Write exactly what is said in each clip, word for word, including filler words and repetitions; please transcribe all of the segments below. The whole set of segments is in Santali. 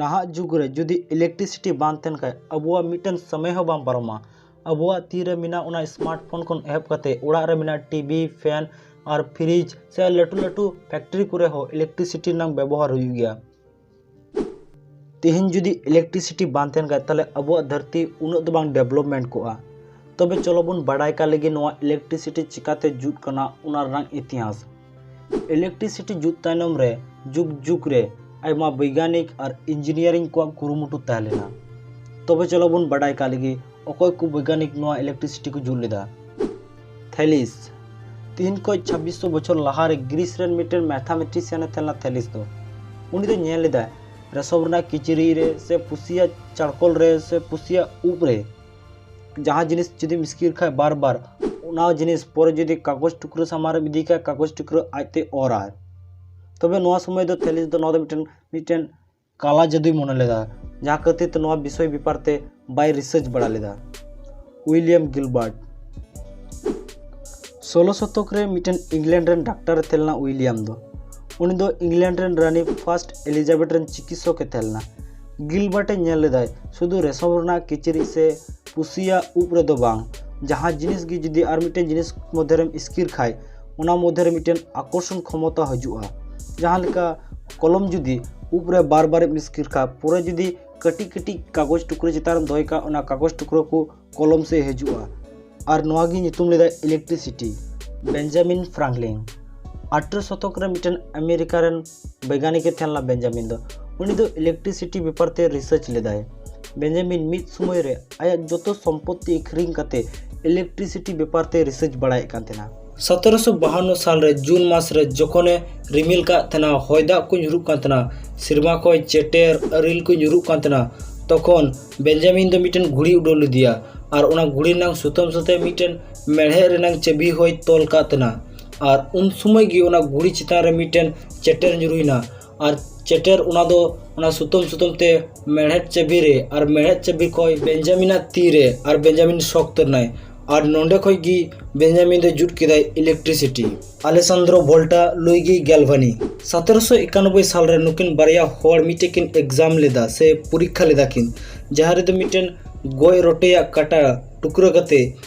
ᱱᱟᱦᱟᱜ ᱡᱩᱜᱽ ᱨᱮ ᱡᱩᱫᱤ ᱤᱞᱮᱠᱴᱨᱤᱥᱤᱴᱤ ᱵᱟᱝ ᱛᱟᱦᱮᱱ ᱠᱷᱟᱡ, ᱟᱵᱚᱣᱟᱜ ᱢᱤᱫᱴᱮᱱ ᱥᱚᱢᱚᱭ ᱦᱚᱸ ᱵᱟᱝ ᱯᱟᱨᱚᱢᱟ᱾ ᱟᱵᱚᱣᱟᱜ ᱛᱤ ᱨᱮ ᱢᱮᱱᱟᱜ ᱚᱱᱟ ᱥᱢᱟᱨᱴ ᱯᱷᱳᱱ ᱠᱷᱚᱱ ᱮᱦᱚᱵ ᱠᱟᱛᱮ ᱚᱲᱟᱜ ᱨᱮ ᱢᱮᱱᱟᱜ ᱴᱤᱵᱷᱤ, ᱯᱷᱮᱱ ᱟᱨ ᱯᱷᱨᱤᱡᱽ ᱥᱮ ᱞᱟᱹᱴᱩ ᱞᱟᱹᱴᱩ ᱯᱷᱮᱠᱴᱨᱤ ᱠᱚᱨᱮ ᱦᱚᱸ ᱤᱞᱮᱠᱴᱨᱤᱥᱤᱴᱤ ᱨᱮᱱᱟᱜ ᱵᱮᱵᱚᱦᱟᱨ ᱦᱩᱭᱩᱜ ᱜᱮᱭᱟ᱾ ᱛᱮᱦᱮᱧ ᱡᱩᱫᱤ ᱤᱞᱮᱠᱴᱨᱤᱥᱤᱴᱤ ᱵᱟᱝ ᱛᱟᱦᱮᱱ ᱠᱷᱟᱡ, ᱛᱟᱦᱞᱮ ᱟᱵᱚᱣᱟᱜ ᱫᱷᱟᱹᱨᱛᱤ ᱩᱱᱟᱹᱜ ᱫᱚ ᱵᱟᱝ ᱰᱮᱵᱷᱞᱚᱯᱢᱮᱱᱴ ᱠᱚᱜᱼᱟ᱾ ᱛᱚᱵᱮ ᱪᱚᱞᱚ ᱵᱚᱱ ᱵᱟᱰᱟᱭ ᱠᱟᱜ ᱞᱮᱜᱮ ᱱᱚᱣᱟ ᱤᱞᱮᱠᱴᱨᱤᱥᱤᱴᱤ ᱪᱤᱠᱟᱛᱮ ᱡᱩᱛ ᱠᱟᱱᱟ, ᱚᱱᱟ ᱨᱮᱱᱟᱜ ᱤᱛᱤᱦᱟᱥ᱾ ᱤᱞᱮᱠᱴᱨᱤᱥᱤᱴᱤ ᱡᱩᱛ ᱛᱟᱭᱱᱚᱢ ᱨᱮ ᱡᱩᱜᱽ ᱡᱩᱜᱽ ᱨᱮ ᱟᱭᱢᱟ ᱵᱳᱭᱜᱟᱱᱤᱠ ᱟᱨ ᱤᱧᱡᱤᱱᱤᱭᱟᱨᱤᱝ ᱠᱚᱣᱟᱜ ᱠᱩᱨᱩᱢᱩᱴᱩ ᱛᱟᱦᱮᱸ ᱞᱮᱱᱟ᱾ ᱛᱚᱵᱮ ᱪᱚᱞᱚ ᱵᱚᱱ ᱵᱟᱰᱟᱭ ᱠᱟᱜ ᱞᱮᱜᱮ ᱚᱠᱚᱭ ᱠᱚ ᱵᱳᱭᱜᱟᱱᱤᱠ ᱱᱚᱣᱟ ᱤᱞᱮᱠᱴᱨᱤᱥᱤᱴᱤ ᱠᱚ ᱡᱩᱛ ᱞᱮᱫᱟ᱾ ᱛᱷᱮᱞᱤᱥ᱾ ᱛᱤᱦᱤᱧ ᱠᱷᱚᱱ ᱪᱷᱟᱵᱵᱤᱥ ᱥᱚ ᱵᱚᱪᱷᱚᱨ ᱞᱟᱦᱟ ᱨᱮ ᱜᱨᱤᱥ ᱨᱮᱱ ᱢᱤᱫᱴᱮᱱ ᱢᱮᱛᱷᱟᱢᱮᱴᱤᱥᱤᱭᱟᱱ ᱮ ᱛᱟᱦᱮᱸ ᱞᱮᱱᱟ ᱛᱷᱮᱞᱤᱥ ᱫᱚ᱾ ᱩᱱᱤ ᱫᱚ ᱧᱮᱞ ᱞᱮᱫᱟᱭ ᱨᱮᱥᱚᱢ ᱨᱮᱱᱟᱜ ᱠᱤᱪᱨᱤᱡ ᱨᱮ ᱥᱮ ᱯᱩᱥᱤᱭᱟᱜ ᱪᱟᱲᱠᱚᱞ ᱨᱮ ᱥᱮ ᱯᱩᱥᱤᱭᱟᱜ ᱩᱵ ᱨᱮ ᱡᱟᱦᱟᱸ ᱡᱤᱱᱤᱥ ᱡᱩᱫᱤᱢ ᱤᱥᱠᱤᱨ ᱠᱷᱟᱡ ᱵᱟᱨ ᱵᱟᱨ, ᱚᱱᱟ ᱡᱤᱱᱤᱥ ᱯᱚᱨᱮ ᱡᱩᱫᱤ ᱠᱟᱜᱚᱡᱽ ᱴᱩᱠᱨᱟᱹ ᱥᱟᱢᱟᱝ ᱨᱮᱢ ᱤᱫᱤ ᱠᱷᱟᱡ, ᱠᱟᱜᱚᱡᱽ ᱴᱩᱠᱨᱟᱹ ᱟᱡᱛᱮ ᱚᱨᱟᱭ᱾ ᱛᱚᱵᱮ ᱱᱚᱣᱟ ᱥᱚᱢᱚᱭ ᱫᱚ ᱛᱷᱮᱞᱤᱥ ᱫᱚ ᱱᱚᱣᱟ ᱫᱚ ᱢᱤᱫᱴᱮᱱ, ᱢᱤᱫᱴᱮᱱ ᱠᱟᱞᱟ ᱡᱟᱹᱫᱩᱭ ᱢᱚᱱᱮ ᱞᱮᱫᱟ, ᱡᱟᱦᱟᱸ ᱠᱷᱟᱹᱛᱤᱨ ᱛᱮ ᱱᱚᱣᱟ ᱵᱤᱥᱚᱭ ᱵᱮᱯᱟᱨ ᱛᱮ ᱵᱟᱭ ᱨᱤᱥᱟᱨᱪ ᱵᱟᱲᱟ ᱞᱮᱫᱟ᱾ William Gilbert. ᱥᱳᱞᱳ ᱥᱚᱛᱚᱠ ᱨᱮ ᱢᱤᱫᱴᱮᱱ ᱤᱝᱞᱮᱱᱰ ᱨᱮᱱ ᱰᱟᱠᱛᱟᱨ ᱮ ᱛᱟᱦᱮᱸ ᱞᱮᱱᱟ ᱩᱭᱞᱤᱭᱟᱢ ᱫᱚ᱾ ᱩᱱᱤ ᱫᱚ ᱤᱝᱞᱮᱱᱰ ᱨᱮᱱ ᱨᱟᱱᱤ ᱯᱷᱟᱨᱥᱴ ᱮᱞᱤᱡᱟᱵᱮᱛᱷ ᱨᱮᱱ ᱪᱤᱠᱤᱛᱥᱚᱠ ᱮ ᱛᱟᱦᱮᱸ ᱞᱮᱱᱟ᱾ ᱜᱤᱞᱵᱟᱨᱴ ᱮ ᱧᱮᱞ ᱞᱮᱫᱟᱭ ᱥᱩᱫᱷᱩ ᱨᱮᱥᱚᱢ ᱨᱮᱱᱟᱜ ᱠᱤᱪᱨᱤᱡ ᱥᱮ ᱯᱩᱥᱤᱭᱟᱜ ᱩᱵ ᱨᱮᱫᱚ ᱵᱟᱝ, ᱡᱟᱦᱟᱸ ᱡᱤᱱᱤᱥ ᱜᱮ ᱡᱩᱫᱤ ᱟᱨ ᱢᱤᱫᱴᱮᱱ ᱡᱤᱱᱤᱥ ᱢᱚᱫᱽᱫᱷᱮ ᱨᱮᱢ ᱤᱥᱠᱤᱨ ᱠᱷᱟᱡ, ᱚᱱᱟ ᱢᱚᱫᱽᱫᱷᱮ ᱨᱮ ᱢᱤᱫᱴᱮᱱ ᱟᱠᱚᱨᱥᱚᱱ ᱠᱷᱚᱢᱚᱛᱟ ᱦᱤᱡᱩᱜᱼᱟ᱾ ᱡᱟᱦᱟᱸ ᱞᱮᱠᱟ ᱠᱚᱞᱚᱢ ᱡᱩᱫᱤ ᱩᱵ ᱨᱮ ᱵᱟᱨ ᱵᱟᱨᱮᱢ ᱤᱥᱠᱤᱨ ᱠᱷᱟᱡ, ᱯᱚᱨᱮ ᱡᱩᱫᱤ ᱠᱟᱹᱴᱤᱡ ᱠᱟᱹᱴᱤᱡ ᱠᱟᱜᱚᱡᱽ ᱴᱩᱠᱨᱟᱹ ᱪᱮᱛᱟᱱ ᱨᱮᱢ ᱫᱚᱦᱚᱭ ᱠᱷᱟᱡ, ᱚᱱᱟ ᱠᱟᱜᱚᱡᱽ ᱴᱩᱠᱨᱟᱹ ᱠᱚ ᱠᱚᱞᱚᱢ ᱥᱮᱫ ᱦᱤᱡᱩᱜᱼᱟ᱾ ᱟᱨ ᱱᱚᱣᱟ ᱜᱮ ᱧᱩᱛᱩᱢ ᱞᱮᱫᱟ ᱤᱞᱮᱠᱴᱨᱤᱥᱤᱴᱤ᱾ ᱵᱮᱧᱡᱟᱢᱤᱱ ᱯᱷᱨᱟᱝᱠᱞᱤᱱ᱾ ᱟᱴᱷᱨᱚ ᱥᱚᱛᱚᱠ ᱨᱮ ᱢᱤᱫᱴᱮᱱ ᱟᱢᱮᱨᱤᱠᱟ ᱨᱮᱱ ᱵᱳᱭᱜᱟᱱᱤᱠ ᱮ ᱛᱟᱦᱮᱸ ᱞᱮᱱᱟ ᱵᱮᱧᱡᱟᱢᱤᱱ ᱫᱚ᱾ ᱩᱱᱤ ᱫᱚ ᱤᱞᱮᱠᱴᱨᱤᱥᱤᱴᱤ ᱵᱮᱯᱟᱨ ᱛᱮ ᱨᱤᱥᱟᱨᱪ ᱞᱮᱫᱟᱭ᱾ ᱵᱮᱧᱡᱟᱢᱤᱱ ᱢᱤᱫ ᱥᱚᱢᱚᱭ ᱨᱮ ᱟᱭᱟᱜ ᱡᱚᱛᱚ ᱥᱚᱢᱯᱚᱛᱛᱤ ᱟᱹᱠᱷᱨᱤᱧ ᱠᱟᱛᱮ ᱤᱞᱮᱠᱴᱨᱤᱥᱤᱴᱤ ᱵᱮᱯᱟᱨ ᱛᱮ ᱨᱤᱥᱟᱨᱪ ᱵᱟᱲᱟᱭᱮᱫ ᱠᱟᱱ ᱛᱟᱦᱮᱱᱟ᱾ ᱥᱚᱛᱨᱚᱥᱚ ᱵᱟᱦᱟᱱᱱᱚ ᱥᱟᱞ ᱨᱮ ᱡᱩᱱ ᱢᱟᱥ ᱨᱮ ᱡᱚᱠᱷᱚᱱᱮ ᱨᱤᱢᱤᱞ ᱠᱟᱜ ᱛᱟᱦᱮᱱᱟ, ᱦᱚᱭ ᱫᱟᱜ ᱠᱚ ᱧᱩᱨᱩᱜ ᱠᱟᱱ ᱛᱟᱦᱮᱱᱟ, ᱥᱮᱨᱢᱟ ᱠᱷᱚᱱ ᱪᱮᱴᱮᱨ ᱟᱨᱮᱞ ᱠᱚ ᱧᱩᱨᱩᱜ ᱠᱟᱱ ᱛᱟᱦᱮᱱᱟ, ᱛᱚᱠᱷᱚᱱ ᱵᱮᱧᱡᱟᱢᱤᱱ ᱫᱚ ᱢᱤᱫᱴᱮᱱ ᱜᱷᱩᱲᱤ ᱩᱰᱟᱹᱣ ᱞᱮᱫᱮᱭᱟ ᱟᱨ ᱚᱱᱟ ᱜᱷᱩᱲᱤ ᱨᱮᱱᱟᱝ ᱥᱩᱛᱟᱹᱢ ᱥᱟᱛᱮ ᱢᱤᱫᱴᱮᱱ ᱢᱮᱲᱦᱮᱫ ᱨᱮᱱᱟᱝ ᱪᱟᱹᱵᱤ ᱦᱚᱸᱭ ᱛᱚᱞ ᱠᱟᱜ ᱛᱟᱦᱮᱱᱟ᱾ ᱟᱨ ᱩᱱ ᱥᱚᱢᱚᱭ ᱜᱮ ᱚᱱᱟ ᱜᱷᱩᱲᱤ ᱪᱮᱛᱟᱱ ᱨᱮ ᱢᱤᱫᱴᱮᱱ ᱪᱮᱴᱮᱨ ᱧᱩᱨᱩᱭᱮᱱᱟ᱾ ᱟᱨ ᱪᱮᱴᱮᱨ ᱚᱱᱟ ᱫᱚ ᱚᱱᱟ ᱥᱩᱛᱟᱹᱢ ᱥᱩᱛᱟᱹᱢ ᱛᱮ ᱢᱮᱲᱦᱮᱫ ᱪᱟᱹᱵᱤ ᱨᱮ ᱟᱨ ᱢᱮᱲᱦᱮᱫ ᱪᱟᱹᱵᱤ ᱠᱷᱚᱱ ᱵᱮᱧᱡᱟᱢᱤᱱᱟᱜ ᱛᱤ ᱨᱮ, ᱟᱨ ᱵᱮᱧᱡᱟᱢᱤᱱ ᱥᱚᱠ ᱩᱛᱟᱹᱨ ᱮᱱᱟᱭ᱾ ᱟᱨ ᱱᱚᱸᱰᱮ ᱠᱷᱚᱡ ᱜᱮ ᱵᱮᱧᱡᱟᱢᱤᱱ ᱫᱚ ᱡᱩᱛ ᱠᱮᱫᱟᱭ ᱤᱞᱮᱠᱴᱨᱤᱥᱤᱴᱤ᱾ ᱟᱞᱮᱥᱟᱱᱫᱨᱳ ᱵᱷᱳᱞᱴᱟ, ᱞᱩᱭᱜᱤ ᱜᱮᱞᱵᱷᱟᱱᱤ᱾ ᱥᱚᱛᱨᱚᱥᱚ ᱮᱠᱟᱱᱚᱵᱵᱳᱭ ᱥᱟᱞ ᱨᱮ ᱱᱩᱠᱤᱱ ᱵᱟᱨᱭᱟ ᱦᱚᱲ ᱢᱤᱫᱴᱮᱡ ᱠᱤᱱ ᱮᱠᱡᱟᱢ ᱞᱮᱫᱟ ᱥᱮ ᱯᱚᱨᱤᱠᱠᱷᱟ ᱞᱮᱫᱟ ᱠᱤᱱ, ᱡᱟᱦᱟᱸ ᱨᱮᱫᱚ ᱢᱤᱫᱴᱮᱱ ᱜᱚᱡ ᱨᱚᱴᱮᱭᱟᱜ ᱠᱟᱴᱟ ᱴᱩᱠᱨᱟᱹ ᱠᱟᱛᱮ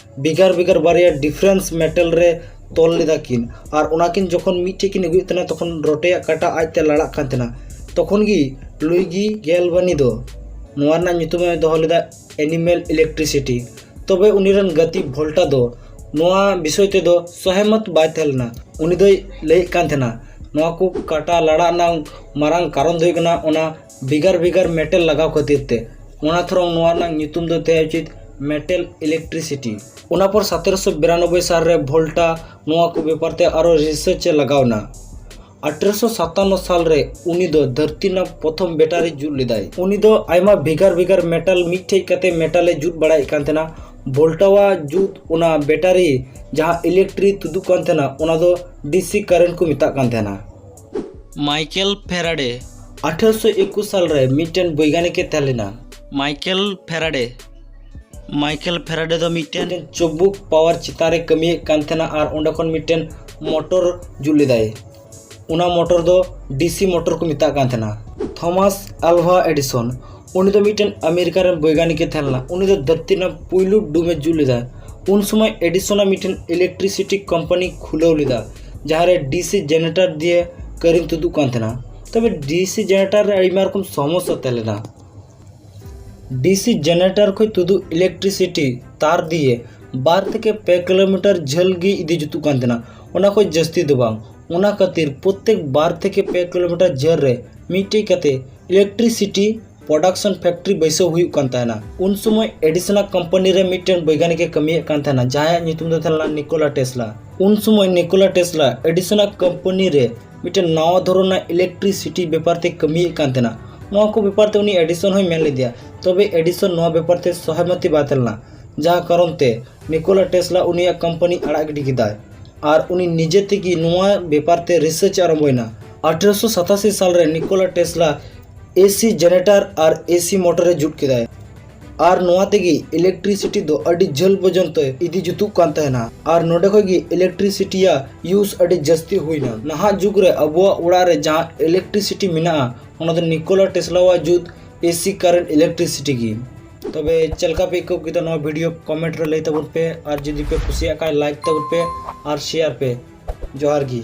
ᱵᱷᱮᱜᱟᱨ ᱵᱷᱮᱜᱟᱨ ᱵᱟᱨᱭᱟ ᱰᱤᱯᱷᱟᱨᱮᱱᱥ ᱢᱮᱴᱟᱞ ᱨᱮ ᱛᱚᱞ ᱞᱮᱫᱟ ᱠᱤᱱ᱾ ᱟᱨ ᱚᱱᱟ ᱠᱤᱱ ᱡᱚᱠᱷᱚᱱ ᱢᱤᱫᱴᱷᱮᱡ ᱠᱤᱱ ᱟᱹᱜᱩᱭᱮᱫ ᱛᱟᱦᱮᱱᱟ, ᱛᱚᱠᱷᱚᱱ ᱨᱚᱴᱮᱭᱟᱜ ᱠᱟᱴᱟ ᱟᱡᱛᱮ ᱞᱟᱲᱟᱜ ᱠᱟᱱ ᱛᱟᱦᱮᱱᱟ᱾ ᱛᱚᱠᱷᱚᱱ ᱜᱮ ᱞᱩᱭᱜᱤ ᱜᱮᱞᱵᱷᱟᱱᱤ ᱫᱚ ᱱᱚᱣᱟ ᱨᱮᱱᱟᱜ ᱧᱩᱛᱩᱢ ᱮ ᱫᱚᱦᱚ ᱞᱮᱫᱟ ᱮᱱᱤᱢᱮᱞ ᱤᱞᱮᱠᱴᱨᱤᱥᱤᱴᱤ᱾ ᱛᱚᱵᱮ ᱩᱱᱤ ᱨᱮᱱ ᱜᱟᱛᱮ ᱵᱷᱳᱞᱴᱟ ᱫᱚ ᱱᱚᱣᱟ ᱵᱤᱥᱚᱭ ᱛᱮᱫᱚ ᱥᱚᱦᱮᱢᱚᱛ ᱵᱟᱭ ᱛᱟᱦᱮᱸ ᱞᱮᱱᱟ᱾ ᱩᱱᱤ ᱫᱚᱭ ᱞᱟᱹᱭᱮᱫ ᱠᱟᱱ ᱛᱟᱦᱮᱱᱟ, ᱱᱚᱣᱟ ᱠᱚ ᱠᱟᱴᱟ ᱞᱟᱲᱟᱜ ᱨᱮᱱᱟᱜ ᱢᱟᱨᱟᱝ ᱠᱟᱨᱚᱱ ᱫᱚ ᱦᱩᱭᱩᱜ ᱠᱟᱱᱟ ᱚᱱᱟ ᱵᱷᱮᱜᱟᱨ ᱵᱷᱮᱜᱟᱨ ᱢᱮᱴᱟᱞ ᱞᱟᱜᱟᱣ ᱠᱷᱟᱹᱛᱤᱨ ᱛᱮ᱾ ᱚᱱᱟ ᱛᱷᱚᱨᱚᱝ ᱱᱚᱣᱟ ᱨᱮᱱᱟᱜ ᱧᱩᱛᱩᱢ ᱫᱚ ᱛᱟᱦᱮᱸ ᱩᱪᱤᱛ ᱢᱮᱴᱟᱞ ᱤᱞᱮᱠᱴᱨᱤᱥᱤᱴᱤ᱾ ᱚᱱᱟ ᱯᱚᱨ ᱥᱚᱛᱨᱚᱥᱚ ᱵᱤᱨᱟᱱᱚᱵᱵᱳᱭ ᱥᱟᱞ ᱨᱮ ᱵᱷᱳᱞᱴᱟ ᱱᱚᱣᱟ ᱠᱚ ᱵᱮᱯᱟᱨ ᱛᱮ ᱟᱨᱚ ᱨᱤᱥᱟᱨᱪ ᱮ ᱞᱟᱜᱟᱣ ᱮᱱᱟ᱾ ᱟᱴᱷᱨᱚᱥᱚ ᱥᱟᱛᱟᱱᱱᱚ ᱥᱟᱞ ᱨᱮ ᱩᱱᱤ ᱫᱚ ᱫᱷᱟᱹᱨᱛᱤ ᱨᱮᱱᱟᱜ ᱯᱨᱚᱛᱷᱚᱢ ᱵᱮᱴᱟᱨᱤ ᱡᱩᱛ ᱞᱮᱫᱟᱭ᱾ ᱩᱱᱤ ᱫᱚ ᱟᱭᱢᱟ ᱵᱷᱮᱜᱟᱨ ᱵᱷᱮᱜᱟᱨ ᱢᱮᱴᱟᱞ ᱢᱤᱫᱴᱷᱮᱡ ᱠᱟᱛᱮ ᱢᱮᱴᱟᱞ ᱮ ᱡᱩᱛ ᱵᱟᱲᱟᱭᱮᱫ ᱠᱟᱱ ᱛᱟᱦᱮᱱᱟ᱾ ᱵᱷᱳᱞᱴᱟᱣᱟᱜ ᱡᱩᱛ ᱚᱱᱟ ᱵᱮᱴᱟᱨᱤ ᱡᱟᱦᱟᱸ ᱤᱞᱮᱠᱴᱨᱤᱠ ᱛᱩᱫᱩᱜ ᱠᱟᱱ ᱛᱟᱦᱮᱱᱟ, ᱚᱱᱟ ᱫᱚ ᱰᱤᱥᱤ ᱠᱟᱨᱮᱱᱴ ᱠᱚ ᱢᱮᱛᱟᱜ ᱠᱟᱱ ᱛᱟᱦᱮᱱᱟ᱾ ᱢᱟᱭᱠᱮᱞ ᱯᱷᱮᱨᱟᱰᱮ᱾ ᱟᱴᱷᱨᱚᱥᱚ ᱮᱠᱩᱥ ᱥᱟᱞ ᱨᱮ ᱢᱤᱫᱴᱮᱱ ᱵᱳᱭᱜᱟᱱᱤᱠ ᱮ ᱛᱟᱦᱮᱸ ᱞᱮᱱᱟ᱾ ᱢᱟᱭᱠᱮᱞ ᱯᱷᱮᱨᱟᱰᱮ᱾ ᱢᱟᱭᱠᱮᱞ ᱯᱷᱮᱨᱟᱰᱮ ᱫᱚ ᱢᱤᱫᱴᱮᱱ ᱢᱤᱫᱴᱮᱱ ᱪᱩᱢᱵᱚᱠ ᱯᱟᱣᱟᱨ ᱪᱮᱛᱟᱱ ᱨᱮ ᱠᱟᱹᱢᱤᱭᱮᱫ ᱠᱟᱱ ᱛᱟᱦᱮᱱᱟ ᱟᱨ ᱚᱸᱰᱮ ᱠᱷᱚᱱ ᱢᱤᱫᱴᱮᱱ ᱢᱚᱴᱚᱨ ᱡᱩᱛ ᱞᱮᱫᱟᱭ᱾ ᱚᱱᱟ ᱢᱚᱴᱚᱨ ᱫᱚ ᱰᱤᱥᱤ ᱢᱚᱴᱚᱨ ᱠᱚ ᱢᱮᱛᱟᱜ ᱠᱟᱱ ᱛᱟᱦᱮᱱᱟ᱾ ᱛᱷᱚᱢᱟᱥ ᱟᱞᱵᱷᱟ ᱮᱰᱤᱥᱚᱱ, ᱩᱱᱤ ᱫᱚ ᱢᱤᱫᱴᱮᱱ ᱟᱢᱮᱨᱤᱠᱟ ᱨᱮᱱ ᱵᱳᱭᱜᱟᱱᱤᱠ ᱮ ᱛᱟᱦᱮᱸ ᱞᱮᱱᱟ᱾ ᱩᱱᱤ ᱫᱚ ᱫᱷᱟᱹᱨᱛᱤ ᱨᱮᱱᱟᱜ ᱯᱩᱭᱞᱩ ᱰᱩᱢ ᱮ ᱡᱩᱛ ᱞᱮᱫᱟ᱾ ᱩᱱ ᱥᱚᱢᱚᱭ ᱮᱰᱤᱥᱚᱱ ᱟᱜ ᱢᱤᱫᱴᱮᱱ ᱤᱞᱮᱠᱴᱨᱤᱥᱤᱴᱤ ᱠᱳᱢᱯᱟᱱᱤ ᱠᱷᱩᱞᱟᱹᱣ ᱞᱮᱫᱟ, ᱡᱟᱦᱟᱸ ᱨᱮ ᱰᱤᱥᱤ ᱡᱮᱱᱟᱨᱮᱴᱚᱨ ᱫᱤᱭᱮ ᱠᱟᱨᱮᱱᱴ ᱛᱩᱫᱩᱜ ᱠᱟᱱ ᱛᱟᱦᱮᱱᱟ᱾ ᱛᱚᱵᱮ ᱰᱤᱥᱤ ᱡᱮᱱᱟᱨᱮᱴᱚᱨ ᱨᱮ ᱟᱭᱢᱟ ᱨᱚᱠᱚᱢ ᱥᱚᱢᱚᱥᱥᱟ ᱛᱟᱦᱮᱸ ᱞᱮᱱᱟ᱾ ᱰᱤᱥᱤ ᱡᱮᱱᱟᱨᱮᱴᱚᱨ ᱠᱷᱚᱡ ᱛᱩᱫᱩᱜ ᱤᱞᱮᱠᱴᱨᱤᱥᱤᱴᱤ ᱛᱟᱨ ᱫᱤᱭᱮ ᱵᱟᱨ ᱛᱷᱮᱠᱮ ᱯᱮ ᱠᱤᱞᱳᱢᱤᱴᱟᱨ ᱡᱷᱟᱹᱞ ᱜᱮ ᱤᱫᱤ ᱡᱩᱛᱩᱜ ᱠᱟᱱ ᱛᱟᱦᱮᱱᱟ, ᱚᱱᱟ ᱠᱷᱚᱡ ᱡᱟᱹᱥᱛᱤ ᱫᱚ ᱵᱟᱝ᱾ ᱚᱱᱟ ᱠᱷᱟᱹᱛᱤᱨ ᱯᱨᱚᱛᱮᱠ ᱵᱟᱨ ᱛᱷᱮᱠᱮ ᱯᱮ ᱠᱤᱞᱳᱢᱤᱴᱟᱨ ᱡᱷᱟᱹᱞ ᱨᱮ ᱢᱤᱫᱴᱮᱡ ᱠᱟᱛᱮ ᱤᱞᱮᱠᱴᱨᱤᱥᱤᱴᱤ ᱯᱨᱚᱰᱟᱠᱥᱚᱱ ᱯᱷᱮᱠᱴᱨᱤ ᱵᱟᱹᱭᱥᱟᱹᱣ ᱦᱩᱭᱩᱜ ᱠᱟᱱ ᱛᱟᱦᱮᱱᱟ᱾ ᱩᱱ ᱥᱚᱢᱚᱭ ᱮᱰᱤᱥᱚᱱ ᱟᱜ ᱠᱳᱢᱯᱟᱱᱤ ᱨᱮ ᱢᱤᱫᱴᱮᱱ ᱵᱳᱭᱜᱟᱱᱤᱠ ᱮ ᱠᱟᱹᱢᱤᱭᱮᱫ ᱠᱟᱱ ᱛᱟᱦᱮᱱᱟ, ᱡᱟᱦᱟᱸᱭᱟᱜ ᱧᱩᱛᱩᱢ ᱫᱚ ᱛᱟᱦᱮᱸ ᱞᱮᱱᱟ ᱱᱤᱠᱳᱞᱟ ᱴᱮᱥᱞᱟ᱾ ᱩᱱ ᱥᱚᱢᱚᱭ ᱱᱤᱠᱳᱞᱟ ᱴᱮᱥᱞᱟ ᱮᱰᱤᱥᱚᱱ ᱟᱜ ᱠᱳᱢᱯᱟᱱᱤ ᱨᱮ ᱢᱤᱫᱴᱮᱱ ᱱᱟᱣᱟ ᱫᱷᱚᱨᱚᱱ ᱨᱮᱱᱟᱜ ᱤᱞᱮᱠᱴᱨᱤᱥᱤᱴᱤ ᱵᱮᱯᱟᱨ ᱛᱮ ᱠᱟᱹᱢᱤᱭᱮᱫ ᱠᱟᱱ ᱛᱟᱦᱮᱱᱟ᱾ ᱱᱚᱣᱟ ᱠᱚ ᱵᱮᱯᱟᱨ ᱛᱮ ᱩᱱᱤ ᱮᱰᱤᱥᱚᱱ ᱦᱚᱸᱭ ᱢᱮᱱ ᱞᱮᱫᱮᱭᱟ, ᱛᱚᱵᱮ ᱮᱰᱤᱥᱚᱱ ᱱᱚᱣᱟ ᱵᱮᱯᱟᱨ ᱛᱮ ᱥᱚᱦᱚᱢᱚᱛᱤ ᱵᱟᱭ ᱛᱟᱦᱮᱸ ᱞᱮᱱᱟ, ᱡᱟᱦᱟᱸ ᱠᱟᱨᱚᱱ ᱛᱮ ᱱᱤᱠᱳᱞᱟ ᱴᱮᱥᱞᱟ ᱩᱱᱤᱭᱟᱜ ᱠᱳᱢᱯᱟᱱᱤ ᱟᱲᱟᱜ ᱜᱤᱰᱤ ᱠᱮᱫᱟᱭ ᱟᱨ ᱩᱱᱤ ᱱᱤᱡᱮ ᱛᱮᱜᱮ ᱱᱚᱣᱟ ᱵᱮᱯᱟᱨ ᱛᱮ ᱨᱤᱥᱟᱨᱪ ᱮ ᱟᱨᱟᱢᱵᱚᱭᱮᱱᱟ᱾ ᱟᱴᱷᱨᱚᱥᱚ ᱥᱟᱛᱟᱥᱤ ᱥᱟᱞ ᱨᱮ ᱱᱤᱠᱳᱞᱟ ᱴᱮᱥᱞᱟ ᱮᱥᱤ ᱡᱮᱱᱟᱨᱮᱴᱚᱨ ᱟᱨ ᱮᱥᱤ ᱢᱚᱴᱚᱨ ᱮ ᱡᱩᱛ ᱠᱮᱫᱟᱭ᱾ ᱟᱨ ᱱᱚᱣᱟ ᱛᱮᱜᱮ electricity ᱫᱚ ᱟᱹᱰᱤ ᱡᱷᱟᱹᱞ ᱯᱚᱨᱡᱚᱱᱛᱚ ᱤᱫᱤ ᱡᱩᱛᱩᱜ ᱠᱟᱱ ᱛᱟᱦᱮᱱᱟ᱾ ᱟᱨ ᱱᱚᱰᱮ ᱠᱷᱚᱡ ᱜᱮ electricity ᱭᱟᱜ use ᱟᱹᱰᱤ ᱡᱟᱹᱥᱛᱤ ᱦᱩᱭᱱᱟ᱾ ᱱᱟᱦᱟᱜ ᱡᱩᱜᱽ ᱨᱮ ᱟᱵᱚᱣᱟᱜ ᱚᱲᱟᱜ ᱨᱮ ᱡᱟᱦᱟᱸ electricity ᱢᱮᱱᱟᱜᱼᱟ, ᱚᱱᱟ ᱫᱚ ᱱᱤᱠᱳᱞᱟ ᱴᱮᱥᱞᱟᱣᱟᱜ ᱡᱩᱛ AC current electricity ᱜᱮ᱾ ᱛᱚᱵᱮ ᱪᱮᱫ ᱞᱮᱠᱟ ᱯᱮ ᱟᱹᱭᱠᱟᱹᱣ ᱠᱮᱫᱟ ᱱᱚᱣᱟ video, comment ᱨᱮ ᱞᱟᱹᱭ ᱛᱟᱵᱚᱱ ᱯᱮ, ᱟᱨ ᱡᱩᱫᱤ ᱯᱮ ᱠᱩᱥᱤᱭᱟᱜ ᱠᱷᱟᱱ like ᱛᱟᱵᱚᱱ ᱯᱮ ᱟᱨ share ᱯᱮ᱾ ᱡᱚᱦᱟᱨ ᱜᱮ᱾